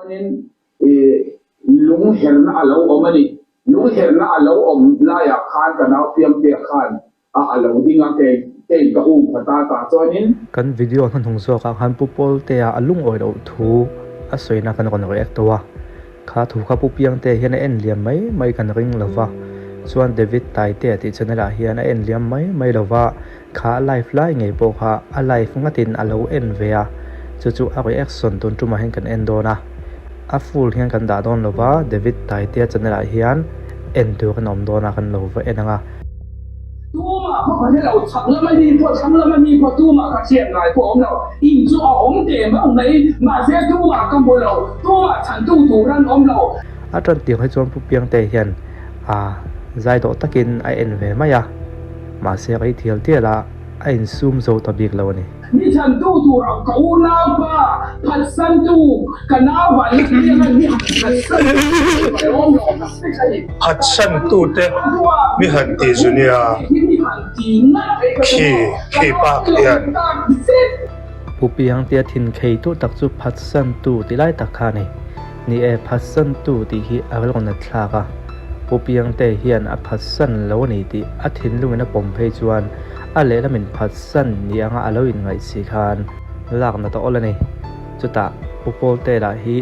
Chuanin lung herna a lo awm a ni. Lung herna a lo awm laiah khan ka nau Piangtea khan a a lo ding a, kei keiin ka um khat a, tah chuanin. Kan video hnahnung zawkah khan Pu Pawltea a lungawi loh thu a sawina kan rawn react tawh a. Kha thu kha Pu Piangtea hian a en liam mai mai kan ring lo va, chuan David Taitea tih channel ah hian a en liam mai mai lo va, kha a live lai ngei pawh kha a live ngatin a lo en ve a, chu chu a reaction tun tumah hian kan en dawn a, a full hian kan dah dawn lo va, David Taitea channel ah hian en tur kan awm dawn a kan lo va en ang a. Tumah khaw ka hre lo, chhak lama mi pawh, thlang lama mi pawh tumah ka hriat ngai pawh a awm lo. In chu a awm teh mauh mai, mahse tumah ka hmu lo, tumah chhantu tur an awm lo. A tan tiang hi chuan Pu Piangte hian a zai dawh takin a en ve mai a, mahse rei thial tial a, a insum zo ta bik lo a ni. Mi chhantu tur a ka unaupa phatsantu ka nau van la piang a mi han phatsan tu tur a awm lo tak vek a ni. Phatsantu te mi han ti zu nia khi khi pa khian. Pu Piangtea thin khei tur tak chu phatsantu ti lai tak kha a ni. Ni e, phatsantu tih hi a rawn nat thlak a. Pu Piangte hian a phatsan lo a ni tih a thinlungin a pawm phei chuan a lehlamin phatsan San ni anga a lo inngaih si khan lak nat a awl a ni. Chutah Pu Pawlte lah hi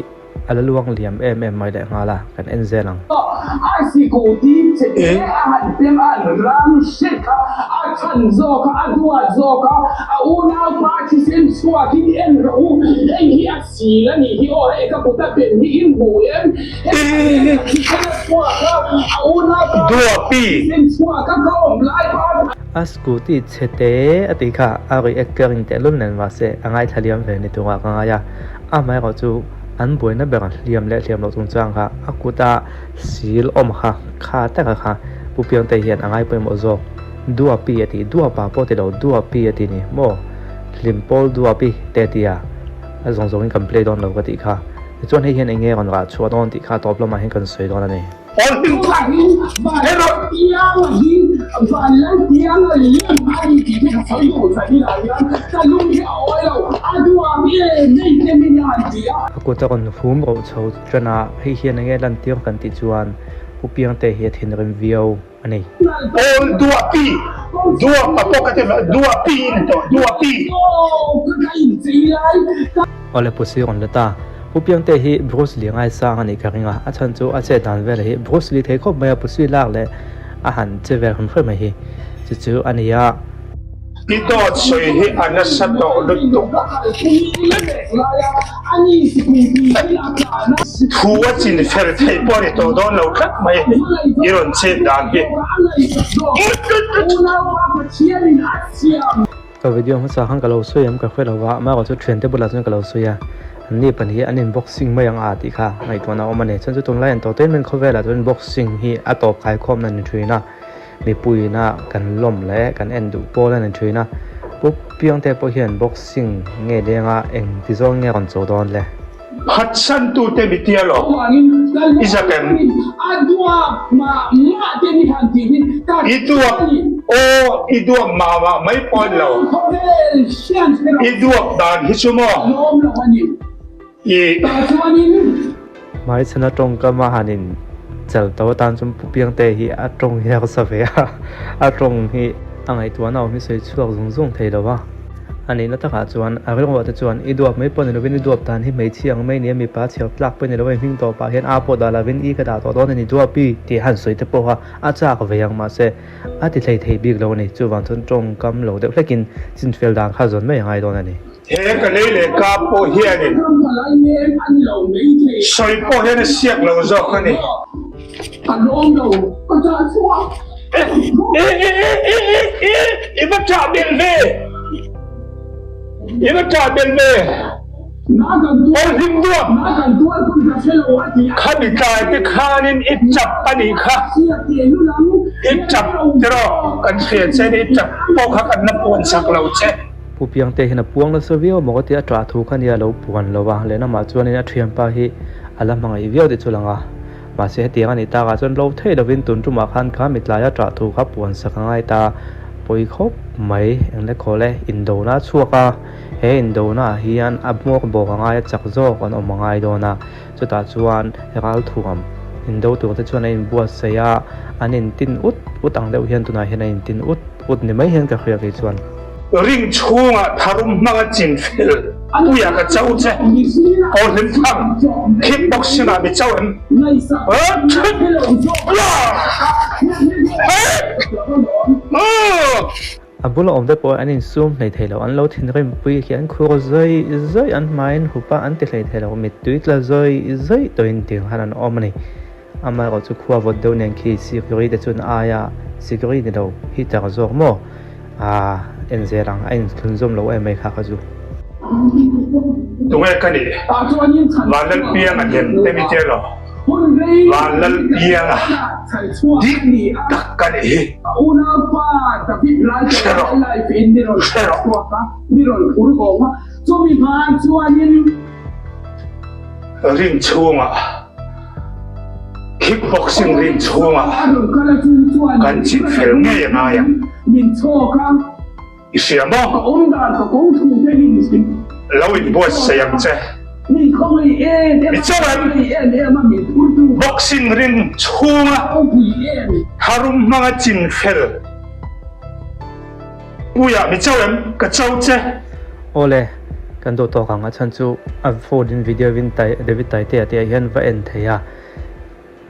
a la luang liam em em mai leh nghal a, kan en zel ang. A sikul ti che te a han pem a, an ram hre kha a chhan zawk a, a duat zawk a, a unaupa thisen chhuakin en rawh u, hei hi a sil a nih hi aw, hei ka kut a pen hi in hmu em, hei a thisen a chhuak a, a unaupa thisen chhuak a ka awm lai pa. A scooty chhe te a tih kha a react ka ring tehlul nen mahse a ngaithla liam ve ni turah ka ngai a, amaherawh chu an buaina ber hliam leh hliam loh chungchang kha a kuta sil awm kha kha taka kha Pu Piangte hian a ngai pawimawh zawk Duapi a tih Duapa pawh ti lo Duapi a ti ni maw Hlimpawl Duapi te a ti a, a zawng zawngin kan play dawn lo ka tih kha tichuan hei hian eng nge rawn rah chhuah dawn tih kha a tawp lamah hian kan sawi dawn a ni. A kut a rawn hum roh chho tan a, hei hian enge lantir kan tih chuan Pu Piangte hi a thinrim viau a ni. Paul Duapi, Duapa pawh ka ti lo, Duapi in tawh, Duapi. Awle Pu Sir rawn la ta. Pu Piangte hi Bruce Lee ngaisang a nih ka ring a, a chhan chu a chet dan vel hi Bruce Lee thei khawp mai a, Pu Sui lak leh a han che vel hrim hrim mai hi chu chu a ni a. I dawt sawi hi a nasa tawh lutuk. Thu a chin fel theih pawh a ni tawh dawn lo tlat mai i rawn chet dan hi. Ka video hmasa khan ka lo sawi em ka hre lo va, amaherawh chu thiante bulah chuan ka lo sawi a, an ni pahnih hi an in boxing mai ang a tih kha ngaihtuahna a awm a ni. Chuan chu tunlai entertainment khawvelah chuan boxing hi a tawp khaikhawmna a ni thin a, mipuiina kan lawm leh kan en duh pawl a ni thin a. Pu Piangte pawh hian boxing nge lenga eng ti zawng nge rawn cho dawn le? Phatsantute mi tia lo, i zak em? I duak, aw, i duak mah mah mai pawh a ni lo. I duak dan hi chu maw? I. Hmaichhana tawngkam a han in chal to atan chuan Pu Piangte hi a tawng hi a sa ve a, a tawng hi a ngaihtuahna awm hi sawi chhuak zung zung thei lo a. A nihna takah chuan a rilruah te chuan i duap mai pawh ni lovin i duap dan hi hmeichhia ang mai nia mipa chhiar tlak pawh ni lo a i hming tawh pah hian a pawh dah lovin i ka dah tawh dawn a ni duapi tih han sawi te pawh kha a chak ve ang mahse a ti thlei thei bik lo a ni. Chuvang chuan tawngkam lo deuh hlekin chinfel dan kha zawn mai a ngai dawn a ni. He ka lei leh ka pawh hianin sawi pawh hian a siak lo zawk a ni. I va ṭah belh ve! I va ṭah belh ve! Aw hlim duap! Khami tlai te khanin i ṭap a nih kha. I ṭap tiraw? Kan hria che ni, i ṭap pawh kha kan la puan chak lo che. Pu Piangte hian a puang nasa viau maw ka ti a, ṭah thu kha nia lo puan lo a, lehlamah chuanin a ṭhianpa hi a la hmangaih viau tih chu lang a. Mahse hetiang a nih takah chuan lo theih lovin tun ṭumah khan kha mitlaia ṭah thu kha puan sak a ngai ta. pawi khawp mai. Eng le khawl e, indona a chhuak a, he indona ah hian a hmawk bawk a ngai a chak zawk an awm a ngai dawn a, chutah chuan ralthuam indo tur te chuan an inbuatsaih a, an intin ut ut ang deuh hian tunah hian an intin ut ut ni mai hian ka hria kei chuan. Ring chhungah tharum hmanga chin fel puia ka cho che, aw hlim thang kickboxing ah mi cho em? A bula awm te pawh an insum hlei thei lo, an lo thinrim pui khi an khur zawih zawih, an hmaiin hup a, an ti hlei thei lo, mittui tla zawih zawih tawhin tiang khan an awm a ni. Amaherawh chu khua vawt deuh nen khi sikri te chuan aia sikri ni lo heater zawk maw? Aaa en zel ang, a inthlunzawm lo em mai kha kha chu. Tunge ka nih? Vanlalpianga lem te mi tia lo. Vanlalpianga dik tak ka nih hi. Hre rawh, hre rawh. Ring chhungah. Kickboxing ring chhungah kan chit fel ngei a ngai ang. I hria maw? Lo inbuatsaih ang che. Mi chuan boxing ring chhunga tharum hmanga chin fel puiah mi cho em? Ka cho che. Awle, kan duh tawk ang a chhan chu a phone in video in David Taitea tih ah hian va en thei a.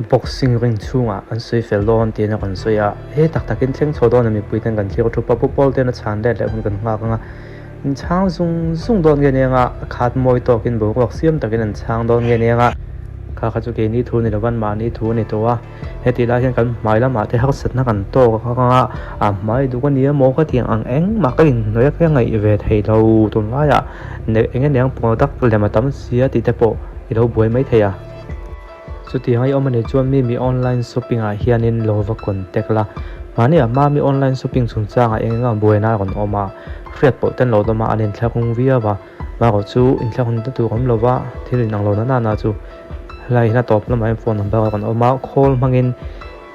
Boxing ring chhungah an sawi fel dawn tiin a rawn sawi a, he tak takin thleng chho dawn a mipui ten kan thlir thup a, Pu Paul ten a chhan let leh hun kan nghak ang a, in chhang zung zung dawn nge nia nga, a khat mawi tawkin boruak siam takin an chhang dawn nge nia nga. Kha kha chu keini thu ni lovan mahni thu a ni tawh a, heti lai hian kan hmai lamah te harsatna kan tawk ang a, a hmai duk a ni emaw ka tih ang engmah ka inhnawih a ka ngaih ve thei lo tunlaiah eng eng eng product lem a tam sia tih te pawh i lo buai maithei a. Chutiang i awm a nih chuan mi mi online shopping ah hianin lo va contact la. Mahni ah hma mi online shopping chungchangah eng eng ang buaina a rawn awm a, hriat pawh ten lo dawm a, an inthlakung viau a. Marawh chu inthlakun ta tur awm lo va, thil inang lo na nana chu helai hian a tawp lamah hian phone number a rawn awm a, call hmangin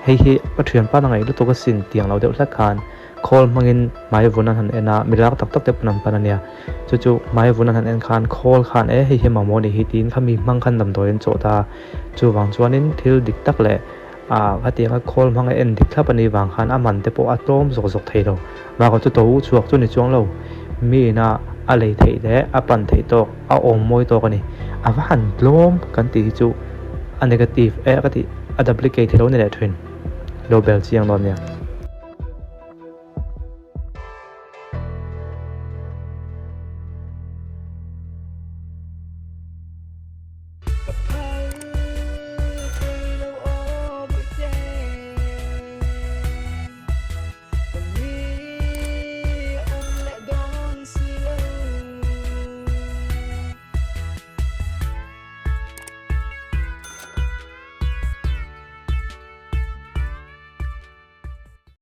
hei hi ka thianpa na ngaih lutuk asin tiang lo deuh hlek khan Khawl hmangin hmai vun an han en a, mi lar tak tak te pawn an pan a nia. Chu chu hmai vun an han en khan khawl khan e hei hi mamawh a nih hi tiin kha mi hmang khan damdawi an chawh ta a. Chuvang chuanin thil dik tak leh ah khatianga khawl hmanga en dik thlap a nih vang khan a man te pawh a tlawm zawk zawk thei lo. Mahka chu to u chhuak chu ni chuang lo. Mi ina a lei theih leh a pan theih tawk a awm mawi tawk a ni. A va han tlawm kan tih hi chu a negative e ka tih a duplicate hi lo ni leh thin. Lo bel chiang dawn nia.